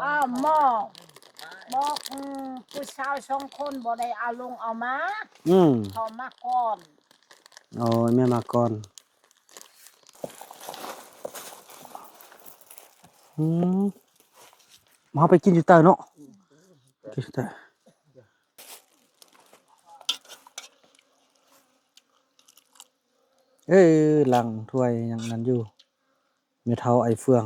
ອ້າວ ໝໍບອກ ອືມ ຜູ້ສາວສອງຄົນບໍ່ໄດ້ເອົາລົງເອົາມາ ອືມ ເຂົາມາກ່ອນ. ໂອ້ຍ ແມ່ມາກ່ອນ. ອືມ ເຮົາໄປກິນຢູ່ໃຕ້ເນາະ ກິນຢູ່ໃຕ້. ເອີ ລ້າງຖ້ວຍຍັງນັ້ນຢູ່ ແມ່ເຖົ້າໄອ້ເຟືອງ.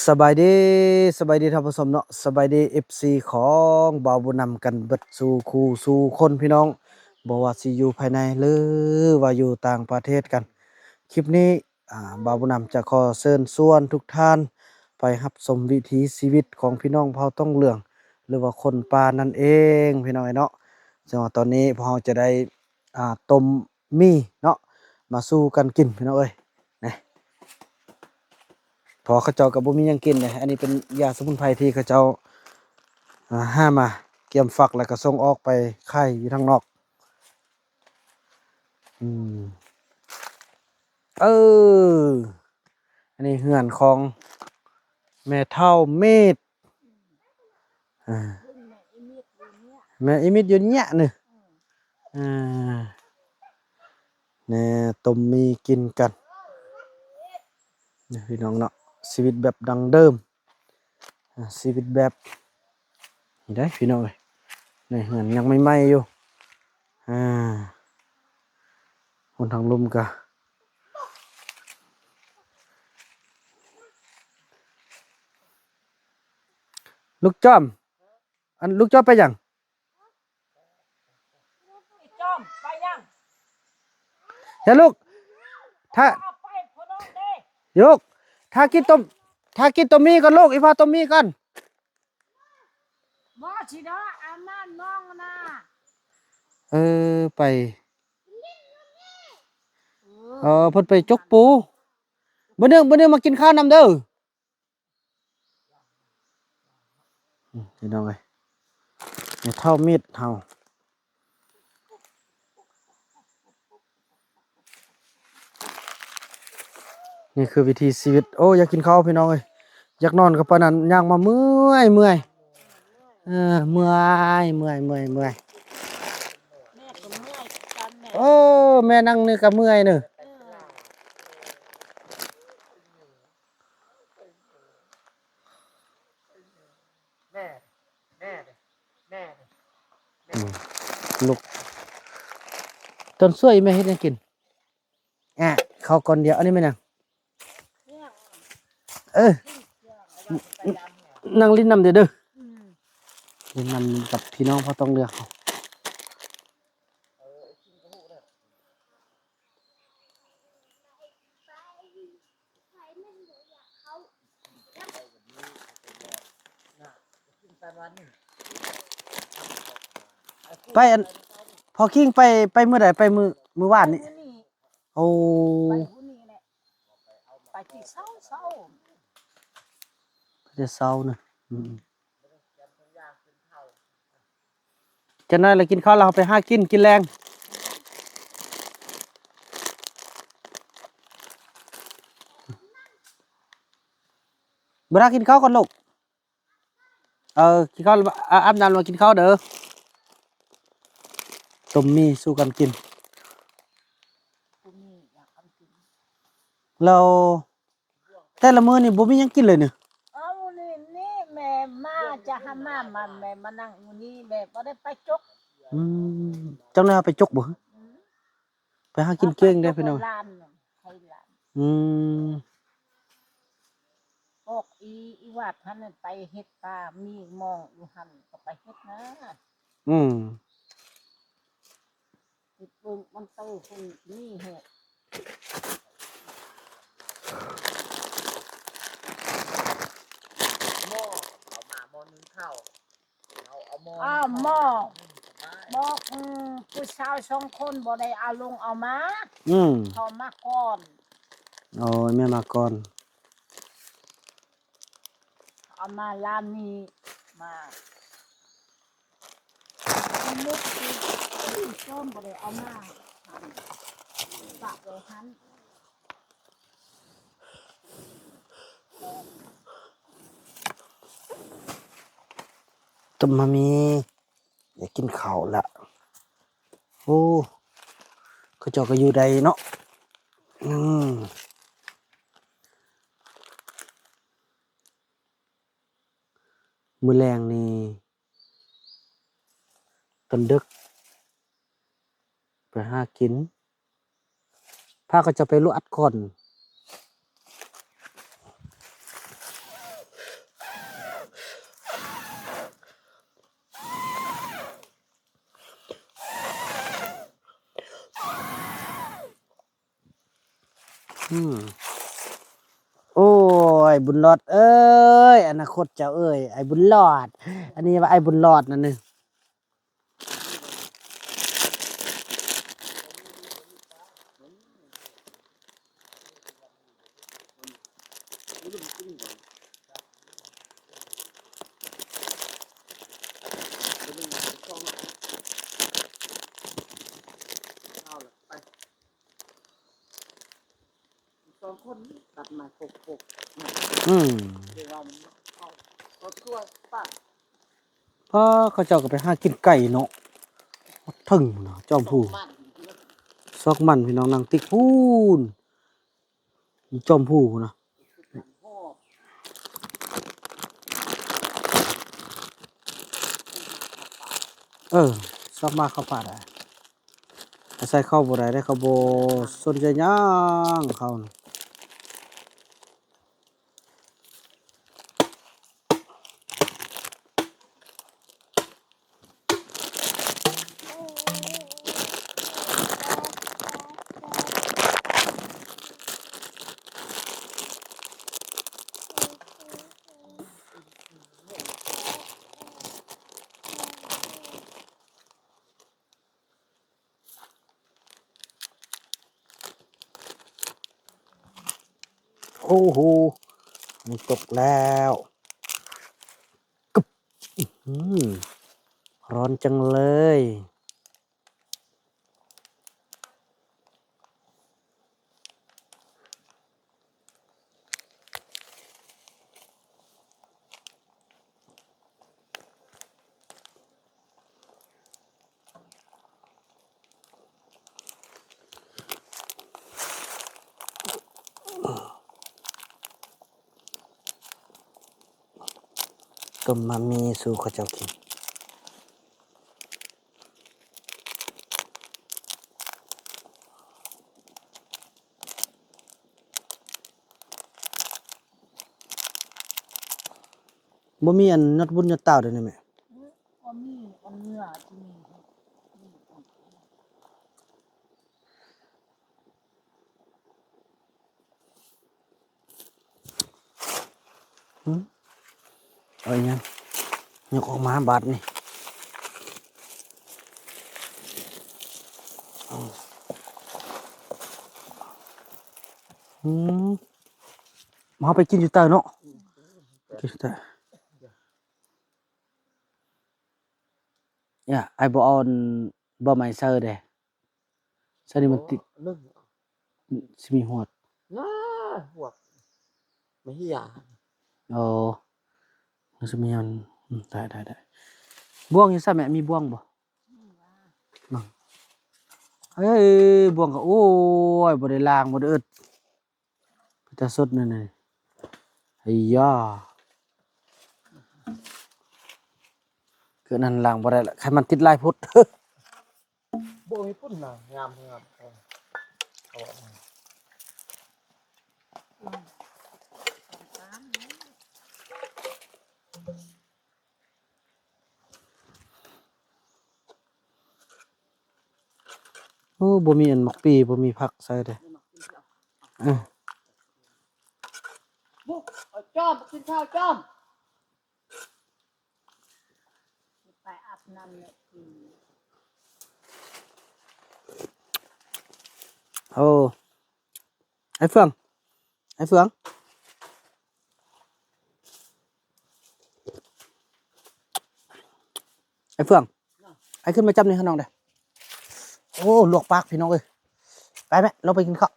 ສະບາຍດີ ສະບາຍດີທ່ານຜູ້ຊົມເນາະ ສະບາຍດີ ເອັຟຊີ ຂອງບ່າວບຸນນຳກັນເບິດສູ່ຄູ່ສູ່ຄົນພີ່ນ້ອງ ບໍ່ວ່າຊິຢູ່ພາຍໃນ ຫຼືວ່າຢູ່ຕ່າງປະເທດກັນ. ຄລິບນີ້ ອ່າ ບ່າວບຸນນຳຈະຂໍເຊີນຊວນທຸກທ່ານໄປຮັບຊົມວິຖີຊີວິດຂອງພີ່ນ້ອງເຜົ່າຕ້ອງເຫຼືອງ ຫຼືວ່າຄົນປ່ານັ້ນເອງພີ່ນ້ອງເອີຍເນາະ. ເຊິ່ງວ່າຕອນນີ້ພວກເຮົາຈະໄດ້ ອ່າ ຕົ້ມໝີ່ເນາະ ມາສູ່ກັນກິນພີ່ນ້ອງເອີຍ ນີ້ ເພາະເຂົາເຈົ້າກໍບໍ່ມີຫຍັງກິນເດ້. ອັນນີ້ເປັນຢາສະໝຸນໄພທີ່ເຂົາເຈົ້າ ອ່າ ຫາມາກຽມຝັກ ແລ້ວກໍສົ່ງອອກໄປຂາຍຢູ່ທາງນອກ. ອືມ ເອີ ອັນນີ້ເຮືອນຂອງແມ່ເຖົ້າເມດ ອ່າ ແມ່ອີມິດຢູ່ເນຍນີ້ ອ່າ ແນ່ ຕົ້ມໝີ່ກິນກັນ ນີ້ພີ່ນ້ອງເນາະ ຊີວິດແບບດັ້ງເດີມ. ອ່າ ຊີວິດແບບນີ້ໄດ໋ພີ່ນ້ອງເອີຍ ໃນເຮືອນຍັງໃໝ່ໆຢູ່ ອ່າ ຄົນທາງລຸ່ມກະ ລູກຈ້ອມ ອັນ ລູກຈ້ອມໄປຫຍັງ? ໄອ້ຈ້ອມ ໄປຫຍັງ? ຢ່າລູກ ຖ້າ ເອົາໄປພຸ້ນເດ້ ລູກ ຖ້າກິນຕົ້ມ ຖ້າກິນຕົ້ມໝີ່ກ່ອນລູກ ອີ່ພໍ່ຕົ້ມໝີ່ກ່ອນ ບໍ່ຊິເນາະ ອາບນ້ຳນ້ອງນະ ເອີ ໄປ ເອີ ເອີ ເພິ່ນໄປຈົກປູ ມື້ໜຶ່ງ ມື້ໜຶ່ງມາກິນເຂົ້ານຳເດີ. ອືມ ພີ່ນ້ອງເອີຍ ແມ່ເຖົ້າເມດເຮົາ ນີ້ຄືວິຖີຊີວິດ. ໂອ້ ຢາກກິນເຂົ້າພີ່ນ້ອງເອີຍ ຢາກນອນກໍປານນັ້ນ ຍ່າງມາເມື່ອຍໆ ເອີ ເມື່ອຍ ເມື່ອຍ ເມື່ອຍ ເມື່ອຍ ແມ່ກໍເມື່ອຍຄືກັນແມ່ ໂອ້ ແມ່ນັ່ງນີ້ກໍເມື່ອຍເນີ ເອີ. ແມ່ ແມ່ ແມ່ ອືມ ລູກ ຕອນຊ່ວຍແມ່ເຮັດຫຍັງກິນ? ແອະ ເຂົ້າກ່ອນດຽວ ອັນນີ້ແມ່ນຫຍັງ? ເອີ ນັ່ງຫຼິ້ນນຳເດີ ອືມ ຫຼິ້ນນຳກັບພີ່ນ້ອງເຜົ່າຕ້ອງເຫຼືອງເຮົາ. ໄປອັນ ພໍ່ຄິງໄປ ໄປມື້ໃດ? ໄປມື້ ມື້ວານນີ້ ໄປມື້ນີ້ ໂອ້ ໄປມື້ນີ້ແຫຼະ ໄປແຕ່ເຊົ້າ ເຊົ້າ ໄປແຕ່ເຊົ້ານະ ອືມ. ຈັກໜ້ອຍລະກິນເຂົ້າລະ ເຮົາໄປຫາກິນ ກິນແລງ ບໍ່ໄດ້ກິນເຂົ້າກ່ອນລູກ ເອີ ກິນເຂົ້າ ອາ ອາບນ້ຳລະກິນເຂົ້າເດີ ຕົ້ມໝີ່ສູ່ກັນກິນ ແລ້ວ ແຕ່ລະມື້ນີ້ບໍ່ມີຫຍັງກິນເລີຍນີ້ ເອົາ ນີ້ ນີ້ແມ່ມາຈະຫາມາ ມາ ແມ່ມານັ່ງຢູ່ນີ້ ແມ່ບໍ່ໄດ້ໄປຈົກ ອືມ ເຈົ້ານ້ອຍເອົາໄປຈົກບໍ່? ອືມ ໄປຫາກິນເກັ່ງເດ້ພີ່ນ້ອງ ອືມ ອອກອີ ອີວາດຫັ້ນໄປເຮັດປາ ມີມອງຢູ່ຫັ້ນກໍໄປເຮັດນະ ອືມ. ເຮັດເບິ່ງມັນໂຕຂຶ້ນນີ້ແຮະ ໝໍ້ເອົາມາໝໍ້ໜຶ່ງເຂົ້າ ເອົາ ເອົາໝໍ້ ອ້າວ ໝໍ້ ໜຶ່ງສະບາຍ ບອກ ອືມ ຜູ້ສາວສອງຄົນບໍ່ໄດ້ເອົາລົງເອົາມາ ອືມ ເຂົາມາກ່ອນ ໂອ້ຍ ແມ່ມາກ່ອນ ເອົາມາລານນີ້ມາ ມຸດທີ່ຕົ້ມບໍ່ໄດ້ເອົາມາ ປະໄວ້ຫັ້ນ. ຕົ້ມມາມີ ໄດ້ກິນເຂົ້າລະ. ໂອ້ ເຂົາເຈົ້າກໍຢູ່ໄດ້ເນາະ. ອືມ ມື້ແລງນີ້ ຕອນດຶກ ໄປຫາກິນ ພາເຂົາເຈົ້າໄປລວດກ່ອນ. ອືມ ໂອ້ຍ ບຸນຫຼອດເອີຍ ອະນາຄົດເຈົ້າເອີຍ ອ້າຍບຸນຫຼອດ. ອັນນີ້ວ່າອ້າຍບຸນຫຼອດນັ້ນນະ. ສອງຄົນຕັດໄມ້ໂຄກໆ ອືມ ເວລາມັນເຂົ້າ ເຂົ້າຄົວປະ ພາເຂົາເຈົ້າກໍໄປຫາກິນໄກ່ເນາະ ເຖິງພຸ້ນນະ ຈອມພູ ຊອກມັນ ຊອກມັນ ພີ່ນ້ອງ ນັ່ງຕິກພຸ້ນ ຈອມພູພຸ້ນນະ. ເອີ ຊອກມາເຂົ້າປ່າໄດ້ ອາໄສເຂົາບໍ່ໄດ້ເດ້ ເຂົາບໍ່ສົນໃຈຫຍັງເຂົານະ. ໂອ້ໂຫ ຝົນຕົກແລ້ວ ກຶບ ອື ຮ້ອນຈັງເລີຍ. ຕົ້ມມາມີສູ່ເຂົາເຈົ້າກິນ. ບໍ່ມີອັນຍອດບຸນຍອດຕາວເດ້ນີ້ແມ່? ບໍ່ມີ ອັນເນື້ອທີ່ມີ. ຫຶ ເອົາອີ່ຫຍັງຍົກອອກມາບາດນີ້. ອືມ ເຮົາໄປກິນຢູ່ໃຕ້ເນາະ ກິນຢູ່ໃຕ້. ເອີ ອ້າຍບໍ່ເອົາອັນ ບໍ່ໄມ້ໃສ່ເດ້ ໃສ່ນີ້ມັນຕິດ ໂອ້ ຊິມີຫວດ ນາ ຫວດ ມາເຮຍ ໂອ້ ມັນຊິມີອັນ ອືມ ໄດ້ ໄດ້ ໄດ້. ບ່ວງຢູ່ໃສແມ່? ມີບ່ວງບໍ່? ເອີຍ ບ່ວງກໍ ໂອ້ຍ ບໍ່ໄດ້ລ້າງ ບໍ່ໄດ້ເອິດ. ເປັນຕາສົດແນວນີ້ ໄອ້ຢາ ເກີດນັ້ນລ້າງບໍ່ໄດ້ລະ ໄຂມັນຕິດຫຼາຍໂພດ. ບໍ່ມີປຸ້ນນະ ງາມ ງາມ ເອີ ເອົາອອກມາ. ໂອ້ ບໍ່ມີອັນໝາກປີ ບໍ່ມີຜັກໃສ່ເດ້. ເອີ ບຸກ ເອົາຈອມ ກິນເຂົ້າຈອມ ໄປອາບນ້ຳແລ້ວກິນ. ໂອ້ ໄອ້ເຟືອງ ໄອ້ເຟືອງ ໄອ້ເຟືອງ ອ້າຍຂຶ້ນມາຈັບນີ້ໃຫ້ນ້ອງເດີ້. ໂອ້ ລວກປາກພີ່ນ້ອງເອີຍ. ໄປແມ່ ລົງໄປກິນເຂົ້າ.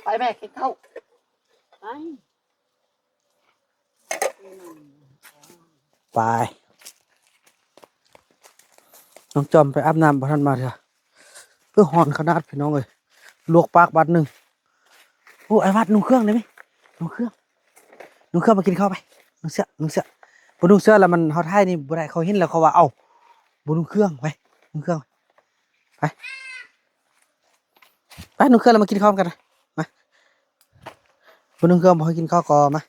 ໄປແມ່ກິນເຂົ້າ. ໄປ. ໄປ. ນ້ອງຈອມໄປອາບນ້ຳບໍ່ທັນມາເທື່ອ. ເອີ ຮ້ອນຂະໜາດພີ່ນ້ອງເອີຍ. ລວກປາກບາດໜຶ່ງ. ໂອ້ ອ້າຍວັດ ນຸ່ງເຄື່ອງໄດ້ໄໝ? ນຸ່ງເຄື່ອງ. ນຸ່ງເຄື່ອງມາກິນເຂົ້າໄປ. ນຸ່ງເສື້ອ ນຸ່ງເສື້ອ. ບໍ່ນຸ່ງເສື້ອແລ້ວມັນ ເຮົາຖ່າຍນີ້ບໍ່ໄດ້ ເຂົາເຫັນແລ້ວເຂົາວ່າ ເອົ້າ ບໍ່ນຸ່ງເຄື່ອງ. ໄປ ນຸ່ງເຄື່ອງ. ໄປ. ໄປ ນຸ່ງເຄື່ອງແລ້ວມາກິນເຂົ້ານຳກັນ. ມາ. ບໍ່ນຸ່ງເຄື່ອງ ບໍ່ໃຫ້ກິນເຂົ້າກໍມາ.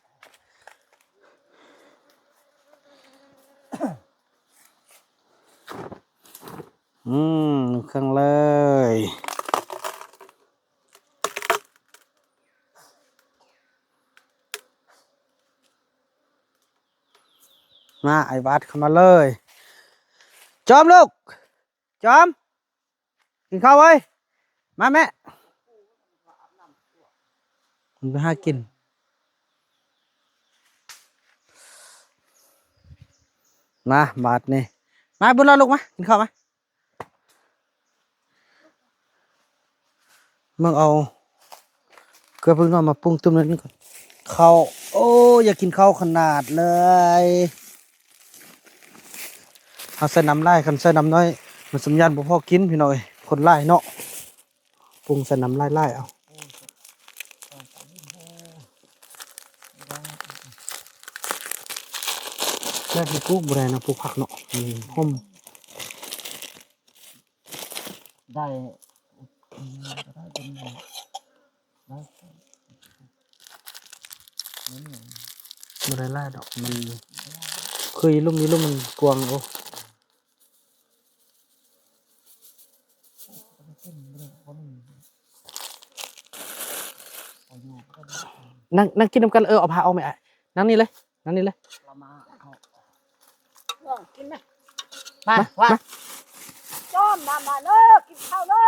ອືມ ນຸ່ງເຄື່ອງເລີຍ. ມາ ອ້າຍວັດ ເຂົ້າມາເລີຍ. ຈອມລູກ ຈອມ ກິນເຂົ້າເວີຍ. ມາແມ່ ມັນໄປຫາກິນ. ມາບາດນີ້ ມາບຸນລອດລູກ ມາ ກິນເຂົ້າມາ. ເບິ່ງເອົາເກືອເພິ່ງນ້ອຍມາປຸງຕື່ມໜ້ອຍໜຶ່ງກ່ອນ. ເຂົ້າ ໂອ້ ຢາກກິນເຂົ້າຂະໜາດເລີຍ. ເຮົາໃສ່ນ້ຳຫຼາຍ ຄັນໃສ່ນ້ຳໜ້ອຍ ມັນສຳຍານບໍ່ພໍກິນພີ່ນ້ອງເອີຍ ຄົນຫຼາຍເນາະ. ປຸງໃສ່ນ້ຳຫຼາຍໆ ເອົາ. ແບບນີ້ປູກບໍ່ໄດ້ນະ ປູກຜັກເນາະ ມັນຫົ່ມ. ໄດ້ ໄດ້ ບໍ່ໄດ້ຫຼາຍດອກ ມັນຄືອີລຸ່ມ ອີລຸ່ມມັນກວ້າງ. ໂອ້ ນັ່ງ ນັ່ງກິນນຳກັນ. ເອີ ເອົາຜ້າອອກແມ່ ນັ່ງນີ້ເລີຍ ນັ່ງນີ້ເລີຍ. ມາ ມາ ມາ ມາ ຈອມ ມາ ມາເດີ ກິນເຂົ້າເດີ.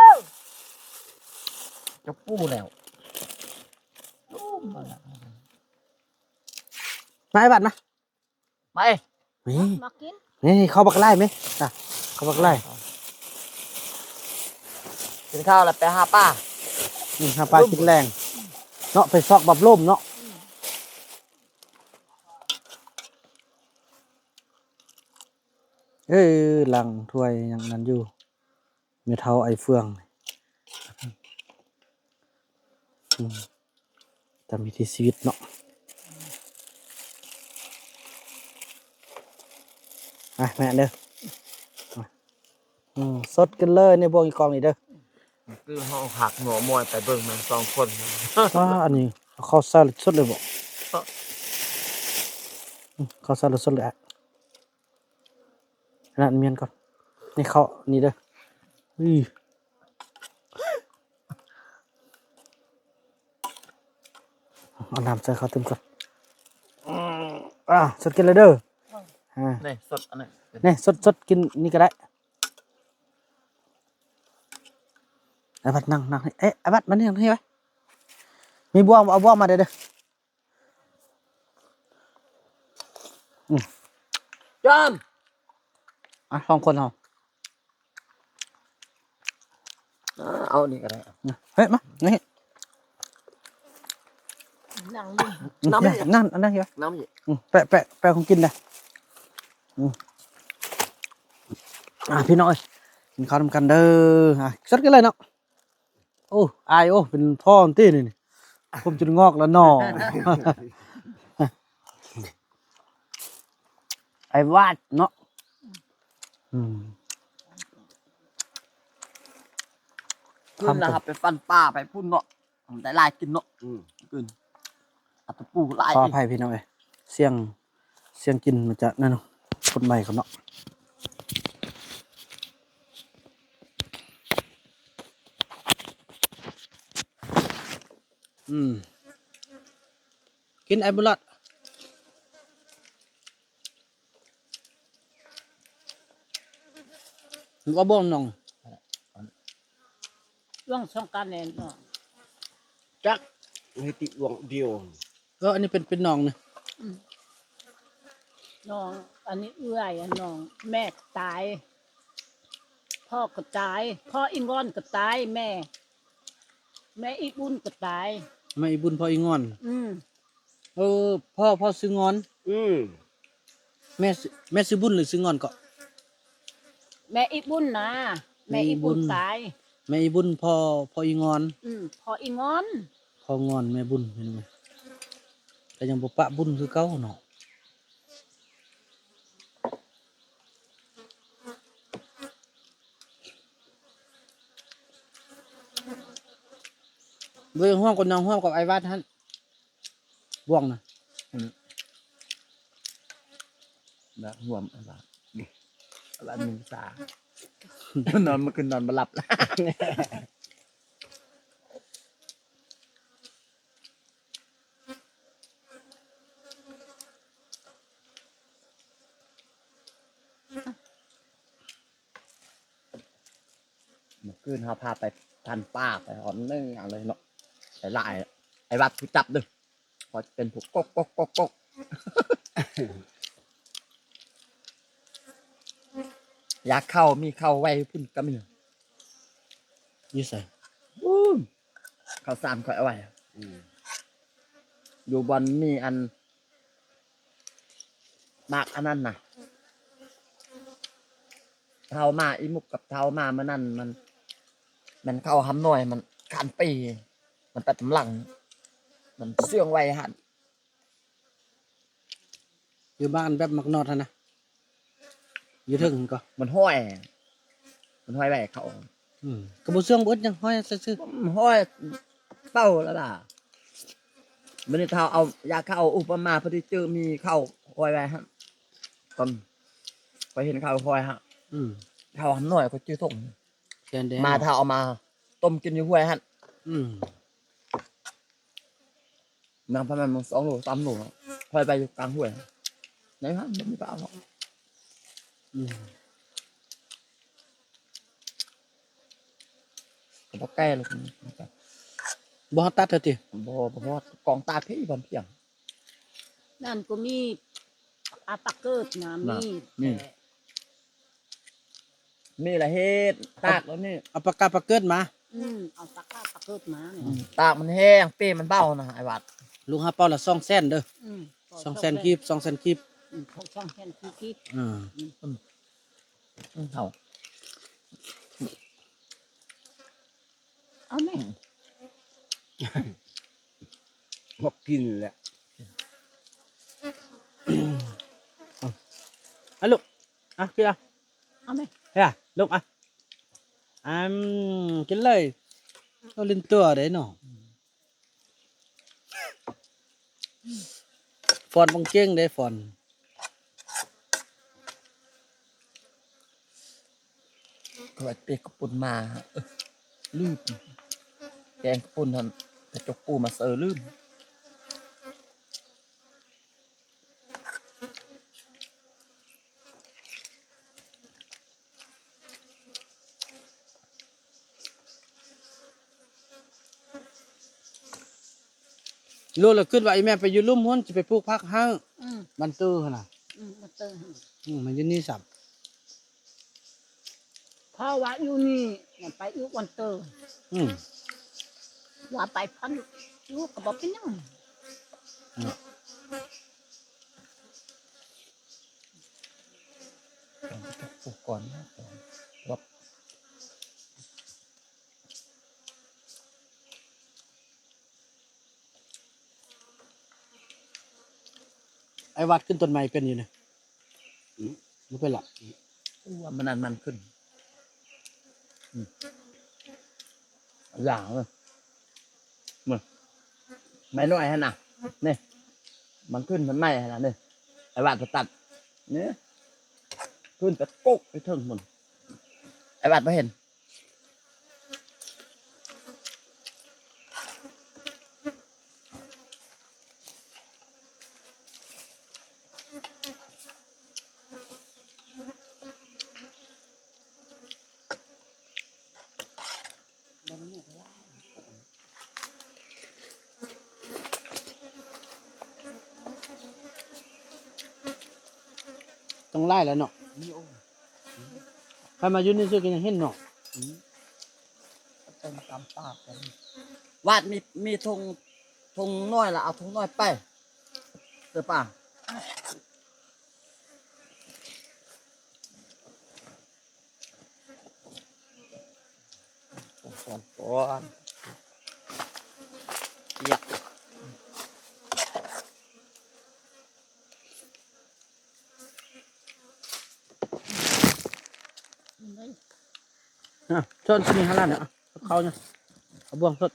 ຈະປູແລ້ວ ມາ ອ້າຍວັດ ມາ. ໄປ ນີ້ ມາກິນ ນີ້ ເຂົ້າບັກຫຼາຍແມ່ ນະ ເຂົ້າບັກຫຼາຍ. ກິນເຂົ້າແລ້ວໄປຫາປາ ອືມ ຫາປາກິນແລງເນາະ ໄປຊອກບັບລົມເນາະ. ອືມ ເອີ ລ້າງຖ້ວຍຫຍັງນັ້ນຢູ່. ແມ່ເຖົ້າໄອເຟືອງ ອືມ ຕາມວິຖີຊີວິດເນາະ. ອ່ະ ແມ່ເດີ ອືມ ສົດກັນເລີຍໃນບ່ວງອີກອງນີ້ເດີ. ຄືເຮົາຮັກຫົວມວຍໄປເບິ່ງນຳສອງຄົນ. ວ້າ ອັນນີ້ເຂົ້າໃສ່ສົດເລີຍບໍ? ເອີ ອືມ ເຂົ້າໃສ່ສົດເລີຍ. ອັນນັ້ນມ້ຽນກ່ອນ ນີ້ເຂົ້ານີ້ເດີ. ອີ ເອົານ້ຳໃສ່ເຂົ້າຕື່ມກ່ອນ. ອືມ ອ່າ ສົດກິນເລີຍເດີ. ອ່າ ນີ້ສົດອັນນີ້ ນີ້ສົດ ສົດກິນນີ້ກໍໄດ້. ອ້າຍວັດນັ່ງ ນັ່ງ ເອະ ອ້າຍວັດມານີ້ ນັ່ງນີ້ໄວ້. ມີບ່ວງ ເອົາບ່ວງມາເດີ. ອືມ ຈອມ ອ່ະ ສອງຄົນເຮົາ ເອົານີ້ກໍໄດ້. ເຮີ້ຍ ມາ ນີ້ ນັ່ງ ນັ່ງ ນັ່ງ ອັນນັ້ນຢູ່ ນັ່ງຢູ່. ອືມ ແປະ ແປະ ແປະຂອງກິນນະ. ອືມ ອ່າ ພີ່ນ້ອງເອີຍ ກິນເຂົ້ານຳກັນເດີ. ອ່າ ສົດກັນເລີຍເນາະ. ໂອ້ ອາຍ ໂອ້ ເປັນພໍ່ມັນຕິນີ້ ຜົມຈົນງອກແລ້ວໜໍ່. ໄອວາດເນາະ ອືມ ຄືນນະ ໄປຟັນປາໄປພຸ້ນເນາະ ໄດ້ຫຼາຍກິນເນາະ. ອືມ ຄືນ ອັດຕະປູຫຼາຍ. ຂໍອະໄພພີ່ນ້ອງເອີຍ ສຽງ ສຽງກິນມາຈາກນັ້ນ ກົດໄມເຂົາເນາະ. ອືມ ກິນໄອ້ບຸນລອດ ວ່າບ່ອນໜອງ ຊ່ວງສົງການແມ່ນເນາະ ຈັກ ເຮັດຕິຫວ່າງດຽວ. ເອີ ອັນນີ້ເປັນ ເປັນໜອງນະ. ອືມ ນ້ອງ ອັນນີ້ເອື້ອຍ ນ້ອງ ແມ່ກໍຕາຍ ພໍ່ກໍຕາຍ ພໍ່ອີງອນກໍຕາຍ ແມ່ ແມ່ອີບຸນກໍຕາຍ ແມ່ອີບຸນ ພໍ່ອີງອນ ອືມ ເອີ ພໍ່ ພໍ່ຊື່ງອນ ອືມ ແມ່ຊື່ ແມ່ຊື່ບຸນຫຼືຊື່ງອນເກາະ? ແມ່ອີບຸນນະ ແມ່ອີບຸນ ແມ່ອີບຸນຕາຍ ແມ່ອີບຸນ ພໍ່ ພໍ່ອີງອນ ອືມ ພໍ່ອີງອນ ພໍ່ງອນ ແມ່ບຸນ ເຫັນບໍ່? ກໍຍັງບໍ່ປະບຸນຄືເກົ່າເນາະ. ບໍ່ຢາກຮ່ວມກັບນ້ອງ ຮ່ວມກັບໄອ້ວັດຫັ້ນ ບ່ວງນະ ອືມ ນະ ຮ່ວມໄອ້ວັດ ໄອ້ວັດມີສາ ນອນ ເມື່ອຄືນນອນບໍ່ຫຼັບ. ເມື່ອຄືນເຮົາພາໄປພັນປ່າ ໄປຮອດເໜືອເລີຍເນາະ ໄປຫຼາຍ ໄອ້ວັດຜູ້ຈັບເດີ້ ຂ້ອຍເປັນຜູ້ກົກ ກົກ ກົກ ກົກ ຢາກເຂົ້າ ມີເຂົ້າໄວ້ພຸ້ນກໍມີ ຢູ່ໃສ? ພຸ້ນ ເຂົ້າສານຂ້ອຍເອົາໄວ້ ອືມ ຢູ່ບ່ອນມີອັນ ໝາກອັນນັ້ນນະ ເທົ່າມາ ອີ່ມຸກກັບເທົ່າມາມື້ນັ້ນ ມັນ ມັນເຂົ້າຫຳນ້ອຍ ມັນການປີ ມັນໄປຕຳຫຼັງ ມັນເຊື່ອງໄວ້ຫັ້ນ ຢູ່ບ້ານແບບໝາກນອດຫັ້ນນະ ຢູ່ເທິງຫັ້ນກໍ ມັນຫ້ອຍ ມັນຫ້ອຍໄວ້ເຂົ້າ ອືມ ກໍບໍ່ເຊື່ອງບໍ່ອຶດຫຍັງ ຫ້ອຍຊື່ໆ ອືມ ຫ້ອຍເປົ່າລະລະ ມື້ນີ້ເທົ່າເອົາຢາເຂົ້າອຸປະມາ ພໍດີເຈີມີເຂົ້າຫ້ອຍໄວ້ຫັ້ນ ຕອນຂ້ອຍເຫັນເຂົ້າຫ້ອຍຫັ້ນ ອືມ ເທົ່າຫຳນ້ອຍຂ້ອຍຈື່ສົ່ງ ແກນແດງ ມາເທົ່າເອົາມາຕົ້ມກິນຢູ່ຫ້ວຍຫັ້ນ ອືມ. ນາງປະມານສອງໂລ ສາມໂລ ຂ້ອຍໄປຢູ່ກາງຫ້ວຍ ໃນຫັ້ນບໍ່ມີປາເນາະ ອືມ ກໍບໍ່ແກ່ແລ້ວ ບໍ່ຮອດຕັດເທື່ອຕິ? ບໍ່ ບໍ່ຮອດ ກອງຕາກພີ້ ບ່ອນພຽງ ນັ້ນກໍມີ ອາປາເກີດນະ ນະ ມີ ມີ ແຕ່ ນີ້ລະເຮັດຕາກແລ້ວນີ້ ເອົາປາກກາປາເກີດມາ ອືມ ເອົາປາກກາປາເກີດມານີ້ ອືມ ຕາກມັນແຫ້ງ ເປ້ມັນເບົານະ ອ້າຍວັດ ລຸງຫາເປົ້າລະສອງແສນເດີ້ ອືມ ສອງແສນກີບ ສອງແສນກີບ ອືມ ສອງແສນກີບ ອືມ ອືມ ເອົາ ເອົາແມ່ ອືມ ບໍ່ກິນແຫຼະ ເອົາລູກ ອ່ະ ກິນລະ ເອົາແມ່ ເອີ ລູກ ອ່ະ ອຳ ກິນເລີຍ ໂຕຫຼິ້ນຕົວເດ້ເນາະ ຟອນບັງເກັ່ງເດ້ ຟອນ ຂ້ອຍເປັກກະປຸ້ນມາ ລືມ ແກງກະປຸ້ນຫັ້ນ ກະຈົກປູມາເຊີ ລືມ. ໂລລະຄິດວ່າອີ່ແມ່ໄປຢູ່ລຸ່ມພຸ້ນ ຊິໄປປູກຜັກໃຫ້ ອືມ ມັນຕື້ຫັ້ນນະ ອືມ ມັນຕື້ຫັ້ນ ອືມ ມັນຢູ່ນີ້ຊ້ຳ ເພາະວ່າຢູ່ນີ້ ໄປຢູ່ວັນເຕີ ອືມ ວ່າໄປພັນຢູ່ກໍບໍ່ເປັນຫຍັງ ອືມ ປູກກ່ອນນະ ໄອ້ວັດຂຶ້ນຕົ້ນໄມ້ເປັນຢູ່ນີ້ ອືມ ບໍ່ເປັນລະ ຄືວ່າມັນນັ້ນມັນຂຶ້ນ ອືມ ຢ່າງເວີ້ຍ ມາ ໄມ້ນ້ອຍຫັ້ນນະ ນີ້ ມັນຂຶ້ນມັນໄມ້ຫັ້ນນະ ນີ້ ໄອ້ວັດໄປຕັດ ນີ້ ຂຶ້ນໄປກົກໄປເທິງພຸ້ນ ໄອ້ວັດບໍ່ເຫັນ. ຕ້ອງຫຼາຍແລ້ວເນາະ. ຄັນມາຢູ່ນີ້ຊື່ກໍຍັງເຫັນເນາະ. ອືມ ເປັນຕາມປາກກັນ. ວາດມີ ມີທົ່ງ ທົ່ງນ້ອຍລະ ເອົາທົ່ງນ້ອຍໄປ ເສືອປ່າ. ກ່ອນ ປຽກ. ອ່ະ ຊ້ອນຊິມີຫາລານເນາະ ເອົາເຂົ້າເນາະ ເອົາບ່ວງສົດ.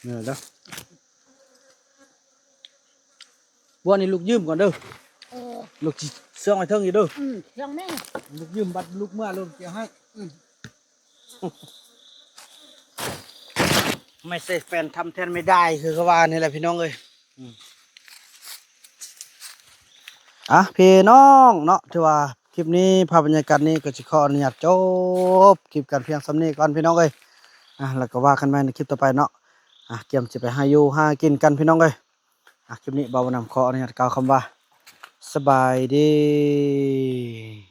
ເອີ ເດີ ບ່ວງນີ້ລູກຢືມກ່ອນເດີ. ເອີ ລູກຊິເຊື່ອງໄວ້ເທິງຢູ່ເດີ. ອືມ ເຊື່ອງແມ່ ລູກຢືມ ບັດລູກເມືອລູກຊິເອົາໃຫ້. ອືມ ໄມ່ໃຊ້ແຟນທຳແທນໄມ່ໄດ້ ຄືເຂົາວ່ານີ້ແຫຼະພີ່ນ້ອງເອີຍ. ອ່ະ ພີ່ນ້ອງເນາະ ຖືວ່າຄລິບນີ້ ພາບບັນຍາກາດນີ້ກໍຊິຂໍອະນຸຍາດຈົບຄລິບກັນພຽງສ່ຳນີ້ກ່ອນພີ່ນ້ອງເອີຍ. ອ່ະ ແລ້ວກໍວ່າກັນໃໝ່ໃນຄລິບຕໍ່ໄປເນາະ. ອ່ະ ກຽມຊິໄປຫາຢູ່ຫາກິນກັນພີ່ນ້ອງເອີຍ. ອ່ະ ຄລິບນີ້ບ່າວບຸນນຳຂໍອະນຸຍາດກ່າວຄຳວ່າ ສະບາຍດີ.